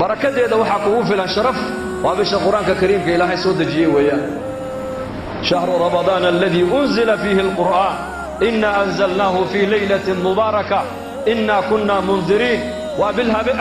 Barakadeeda waxaa kugu filan sharaf, waa bisha Qur-aanka Kariimka Ilaahay soo dejiyey weeyaan. شهر رمضان الذي أنزل فيه القرآن، إنا أنزلناه في ليلة مباركة، إنا كنا منذرين. Waa bil habeen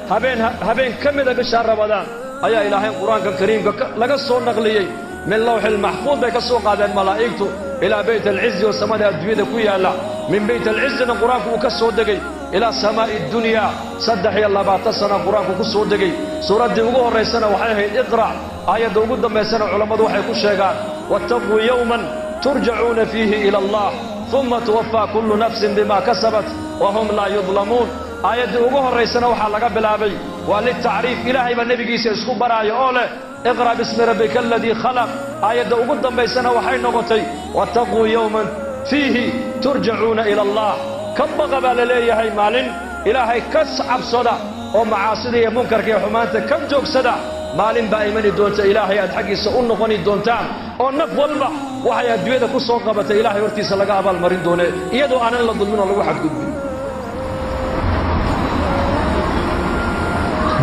habeen habeen ka mida bisha Ramadaan ayaa Ilaahay Qur-aanka Kariimka laga soo naqliyey. Min Lawxi Lmaxfuud bay ka soo qaadeen malaa'igtu ilaa Bayt Alcizi oo samada adduunyada ku yaalla. Min Bayt Alcizina Qur-aanku uu ka soo degay ilaa samaa'i dunyaa. 23 sana Qur-aanku ku soo degay. Suuraddii ugu horraysana waxay ahayd Iqra'. Aayadda ugu dambaysana culammadu waxay ku sheegaan: واتقوا يوما ترجعون فيه إلى الله، ثم توفى كل نفس بما كسبت وهم لا يظلمون. Aayaddii ugu horraysana waxaa laga bilaabay waa litacriif, Ilaahay baa nebigiisa isku baraaya oo leh: اقرأ باسم ربك الذي خلق. Aayadda ugu dambaysana waxay noqotay: واتقوا يوما فيه ترجعون إلى الله. Ka baqa baa la leeyahay maalin Ilaahay ka cabsada oo macaasida iyo munkarka iyo xumaanta ka joogsada. Maalin baa imani doonta Ilaahay aad xaggiisa u noqoni doontaan, oo naf walba waxay adduunyada ku soo qabatay Ilaahay hortiisa laga abaalmarin doone, iyadoo aanan la dulmin oo lagu xadgudbin.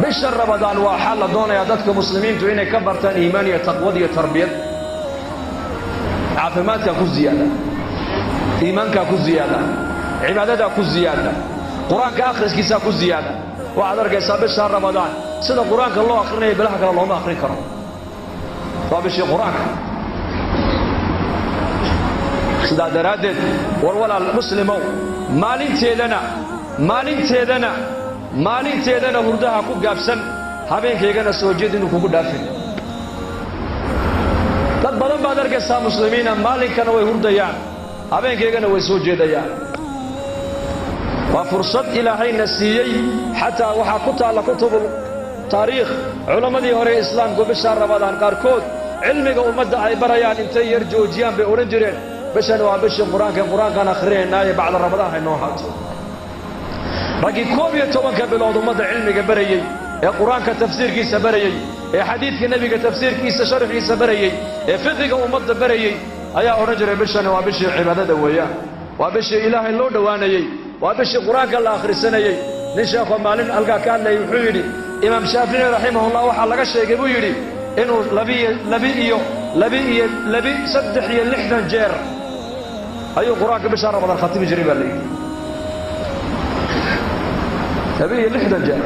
Bisha Ramadaan waxaa la doonayaa dadka muslimiintu inay ka bartaan iimaan iyo taqwad iyo tarbiyad. Caafimaadkaa ku ziyaada, iimaankaa ku ziyaada, cibaadadaa ku ziyaada, Qur-aanka akhriskiisaa ku ziyaada. Waxaad arkaysaa bisha Ramadaan sida Qur-aanka loo akhrinayo bilaha kale looma akhrin karo. Waa bishii Qur-aanka. Sidaa daraaddeed, war walaal muslimow, maalinteedana maalinteedana maalinteedana hurdaha ku gaabsan, habeenkaygana soo jeed inuu kugu dhaafin. Dad badan baad arkaysaa muslimiina, maalinkana way hurdayaan, habeenkaygana way soo jeedayaan. Waa fursad Ilaahayna siiyey. Xataa waxaa ku taalla kutubul taariikh, culammadii hore islaamku bisha Ramadaan qaarkood cilmiga ummadda ay barayaan intay yar joojiyaan bay odhan jireen: "Bishan waa bishii Qur-aanka, Qur-aankaan akhrinaynaaye bacda Ramadaan haynoo haato." Raggii 11-ka bilood ummadda cilmiga barayey, ee Qur-aanka tafsiirkiisa barayey, ee xadiidka nebiga tafsiirkiisa sharxiisa barayey, ee fiqiga ummadda barayey ayaa odhan jiray: "Bishani waa bishii cibaadada weeyaan, waa bishii Ilaahay loo dhowaanayey, waa bishii Qur-aanka la akhrisanayey." Nin sheekoo maalin halkaa ka hadlayay wuxuu yidhi: "Imaam Shaafici raximahullah waxaa laga sheegay," buu yidhi, "inuu labi iyo labi iyo labi 63 jeer ayuu Qur-aanka bishaa Ramadaan khatimi jiray," baa la yidhi. 62 jeer,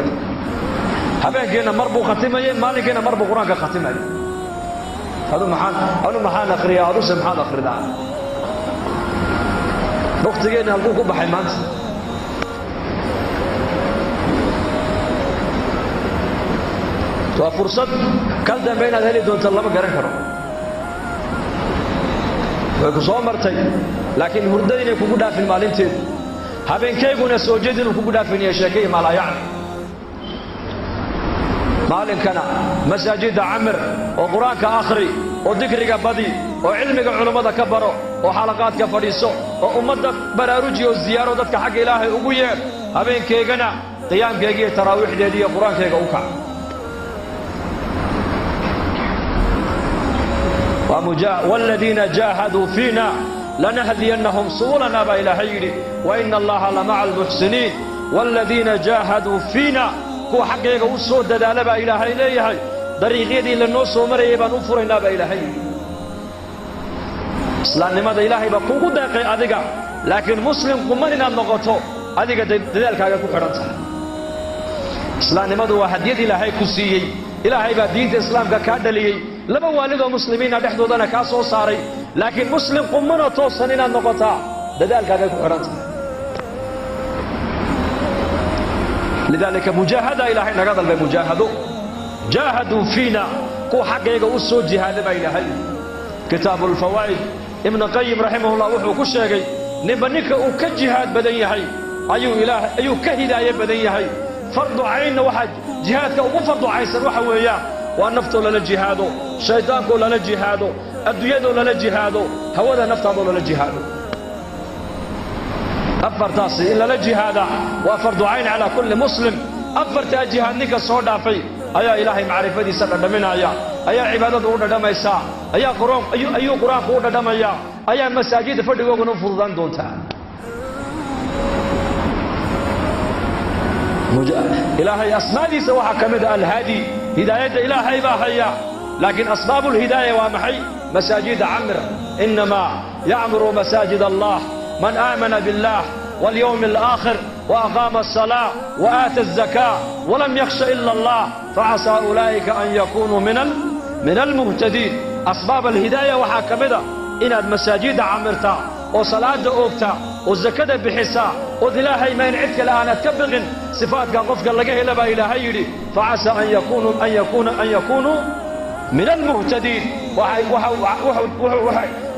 habeenkiina mar buu khatimayey, maalinkiina mar buu Qur-aanka khatimayay. Adu maxaan, anu maxaan akhriyaa, aduse maxaad akhridaa? Waktigeenna halkuu ku baxay maanta? Waa fursad kal dambe inaad heli doonto lama garan karo. Way ku soo martay, laakiin hurdada inay kugu dhaafin maalinteedu, habeenkayguna soo jeed inuu kugu dhaafin iyo sheeke iyo maalaayacni. Maalinkana masaajidda camir oo Qur-aanka akhri, oo dikriga badi, oo cilmiga culummada ka baro, oo xalaqaadka fadhiiso, oo ummadda baraaruji, oo ziyaaro dadka xagga Ilaahay ugu yeedh. Habeenkaygana qiyaamkayga iyo taraawiixdeeda iyo Qur-aankayga u kac. والذiina jaahaduu fiina lanahdiyannahum subulana baa Ilaahay yidhi. وإna allaha lamaca almuxsiniin. والadiina jaahaduu fiina, kuwa xaggayga u soo dadaala baa Ilaahay leeyahay, dariiqyadii lanoo soo marayay baan u furaynaa baa Ilaahay yidhi. Islaamnimada Ilaahay baa kugu deeqay adiga, laakiin muslim quman inaad noqoto adiga dadaalkaaga ku xidhan tahay. Islaamnimadu waa hadyad Ilaahay ku siiyey. Ilaahay baa diinta islaamka kaa dhaliyey, laba waalidoo muslimiina dhexdoodana kaa soo saaray, laakiin muslim qumana toosan inaad noqotaa dadaalkaagay ku xidhan tahay. Lidaalika mujaahada Ilaahay naga dalbay, mujaahado. Jaahaduu fiina, kuwa xaggayga u soo jihaada baa Ilaahay. Kitaabu lfawaa'id, Ibnu Qayim raximahullah wuxuu ku sheegay ninba ninka uu ka jihaad badan yahay ayuu Ilaahay ayuu ka hidaaye badan yahay. Fardu caynna waxaa jihaadka ugu fardu caynsan waxa weeyaan waa naftoo lala jihaado, shaydaankoo lala jihaado, adduunyadoo lala jihaado, hawada naftaadoo lala jihaado. Afartaasi in lala jihaada waa fardu cayn calaa kulli muslim. Afartaa jihaad ninka soo dhaafay ayaa Ilaahay macrifadiisa dhadhaminaya, ayaa cibaadadu u dhadhamaysaa, ayaa ayuu Qur-aanku u dhadhamayaa, ayaa masaajidda fadhigoogana u fududaan doontaa. Ilaahay asmaadiisa waxaa ka mid a Alhaadi. Hidaayadda Ilaahay baa haya, laakiin asbaabu lhidaaya waa maxay? Masaajida camir. Inamaa yacmuru masaajid Allah man aamana billah واليوم الآخر وأقام الصلاة وآتى الزكاة ولم يخش إلا الله، فعسى أولئك أن يكونوا من المهتدين. أسباب الهداية waxaa ka mid a inaad masaajida camirtaa oo salaada oogtaa oo zakada bixisaa ood Ilaahay mayn cid kale aanaad ka biqin. Sifaadka qofka laga hela baa Ilaahay yidhi: فعسى أن يكونوا من المهتدين.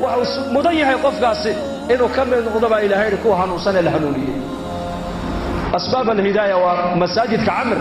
Waxuu mudan yahay qofkaasi inuu ka mid noqdo baa Ilahay yidhi kuwa hanuunsan ee la hanuuniyey. Asbaab alhidaaya waa masaajidka camir.